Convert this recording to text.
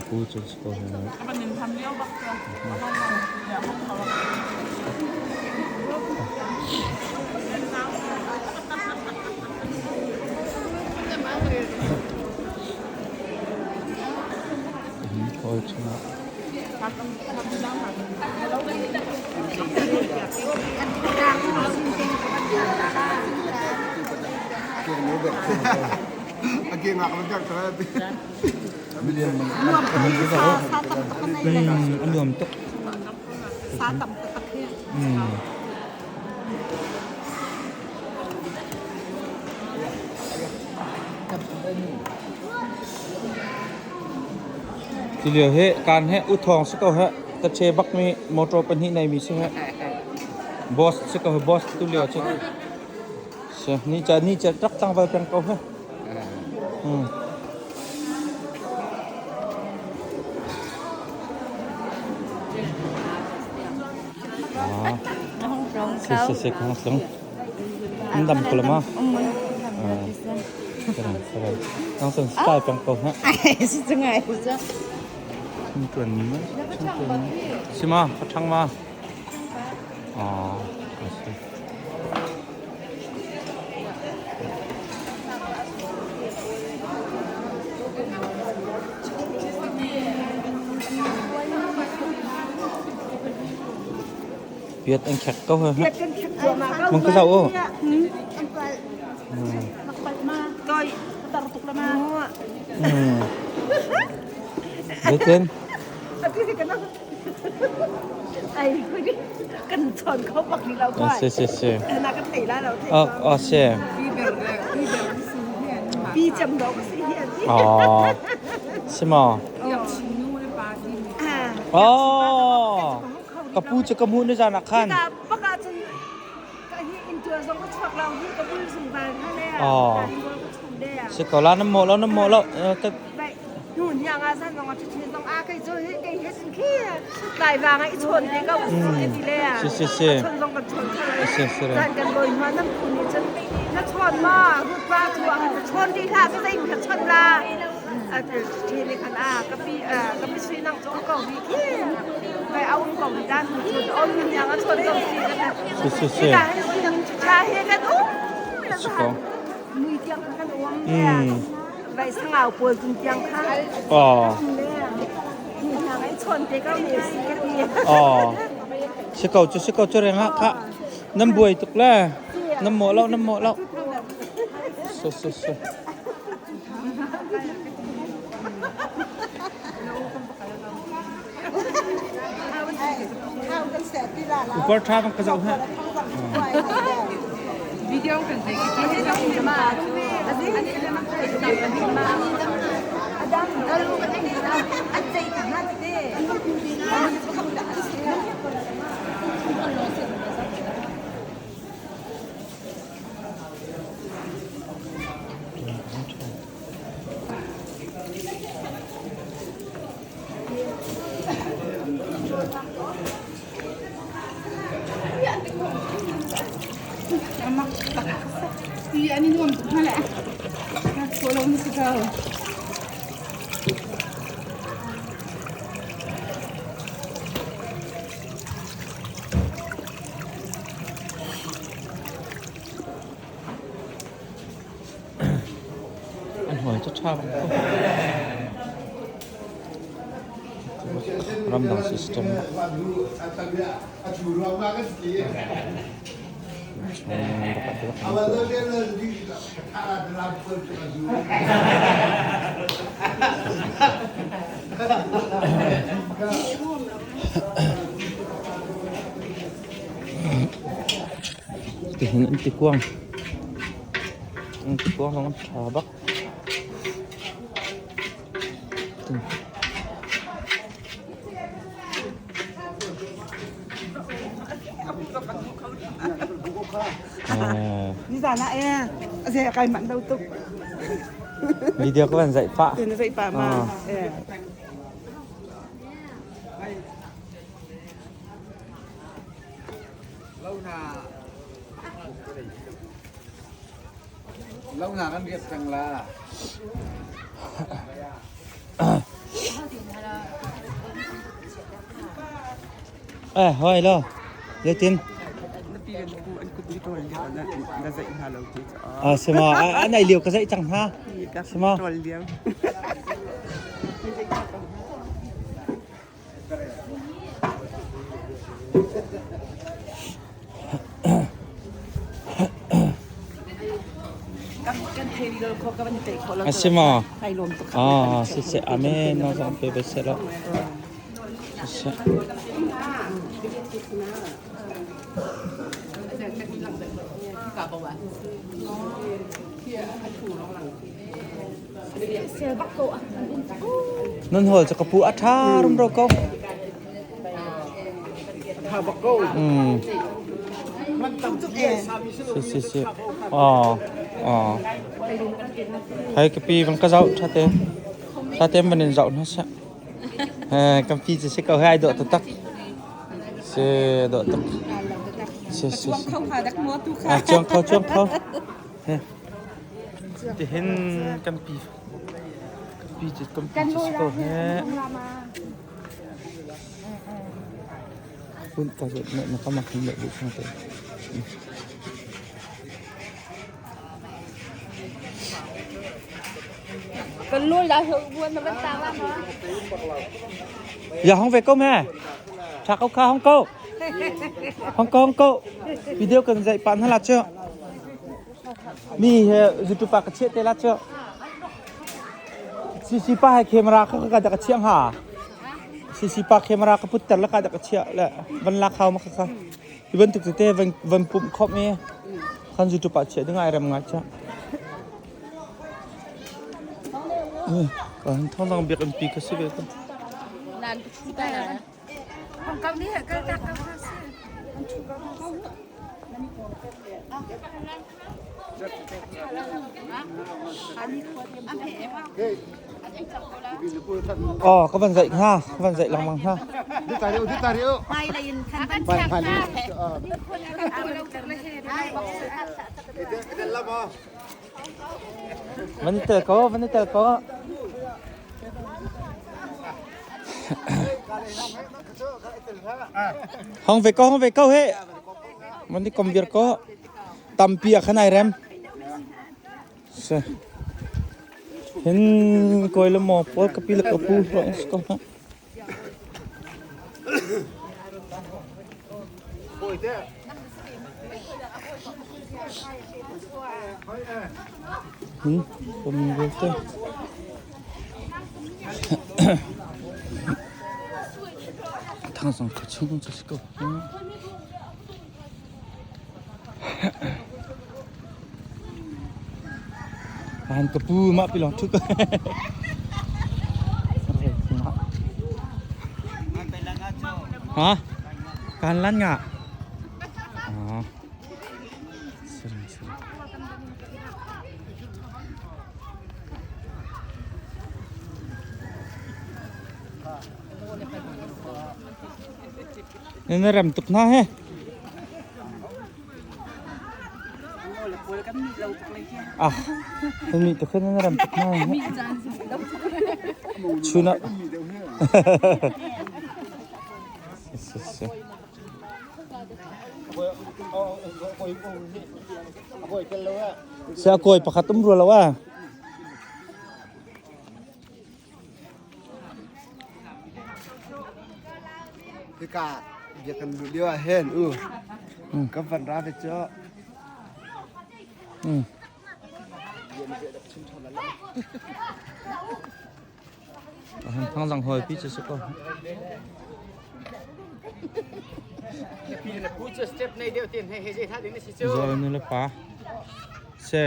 Pu cu si ko he. Hawi chungah. A nuam tuk. Sa tam taktak hi. Tilio hi kaan he u thawng si ko he ka che bak mi motor pahnih nei mi si he boss si ko he boss tu lio cu si ni cha ni cha tak tang val peng ko he Ah. Si si si kong sung. Dam ko ma. Nang san style peng ko ha. Si chungai sa. Tuan ni ma. Si ma, ka thang ma. Ah, si. Piat an khek ko he. Mong ka zau o. Toi, tar tuk la ma. Zeitin? Ai kan chon kho bak ni lo ko. Si si si. Na ka thei la lo thei. Oh, oh si. Pi cham do ka si hian. Oh. Si ma. Oh. Ka pu cu ka mu ni zan ah khan. Baka cun ka hi in tuan zong ka chuak lo hi ka bul zungzal hna le. Oh. Si ko la na mo lo na mo lo. Nu niang ah zan zong ah ṭhiṭhi zong ah kei cu hi kei he sin khi tlai vang ah i chawn te ko ti le Si si si. a chawn zong kan chawn Si si si. Zan kan bawi hma nam phu nih cun na chawn ma rut pa cu ah na chawn dih hlah ka zei ka chawn la a ṭhi nih khan a ka pi ka pi sui nang cu ko hi khi kai a um ko dan chawn on niang a chawn ko si kan Si si si. ka he si nang cha he kan um Si ko. mui tiang kan um Vai sangau pawl cung tiang kha. Aw. Ai chawn te ko ne si ka ti. Aw. Si ko cu si ko cu reng ah kha nan buai tuk le nan mawh lo nan mawh lo. So so so. Upar tha bang ka zoh ha. Video kan take. An hawi cu ṭha bak ko. Ramdang system. Tihin an ti kuang. An ti kuang zong an ṭha bak. Nizan ah eh a kai manh lo tuk. Video ka van zaih pah. Na zaih pah ma. Eh. Lo hna kan riap peng la. Eh, hoi lo. Zeitin? Na pi le na pu an kut ni ṭawl lio na na zeih hna lo ti cu. Ah, sima, an ei lio ka zeih cang hna. Sima. Ṭawl lio. A si maw? Ah, si si. Amen. Na zong pe be se lo. Si si. Nan hol cu ka pu a ṭha rumro ko. Mm. Si si si. Aw aw. Hai ka pi van ka zoh ṭha te. Ṭha te van in zoh hna seh. Eh, kan pi cu si ko he ai dawh taktak. Si dawh tuk. Si si si. Ah, cuang kho cuang kho. Tihin kan pi kan pi cu kan pi cu si ko he. Pun ka zo na na kama khin le bu khang te. Kan lôi la hữu buôn nó vẫn tao lắm. Ya hong về câu mẹ. Chào câu kha hong câu. Hong câu hong câu. Video cần dạy bạn hay là chưa? Mi he YouTube pa ka chiah te la chưa? CC pa he camera kha ka da ka chiang ha. CC pa camera ka put ter la ka da ka chiah le van lak hau ma kha kha. Hi bantuk tete van van pumh khop mi khan YouTube pa chiah ding ai rem ngai cha. Kan thong dang biak pi ka si ve ko. Nan chu ta na. Hong Kong ni ka ta ka si. Aw, ka van zaih hnga, ka van zaih lengmang hnga. Van i tel ko, van i tel ko. Hong ve ko, hong ve ko he. Van i kom viar ko. Tampi ah khan ai rem. Se. Hin koi le maw pawl ka pi le ka pu ro in ko hna. Hin kom vialte. Thang song kha chung chu si ko. An ka pu mah pi lawng ṭhu ko. Hả? Kan lan nga. Ah. Sering sering. Na rem tuk hna he. Ah, kan mi tuk na rem tuk hna he. Chuna. Si si. Sia kawi pakhat um rua lo ah. Hika bia kan luh lio ah hin u kan van ra ve cu. Thangzang hawi pi cu si ko. Zawl nu le pa. Se.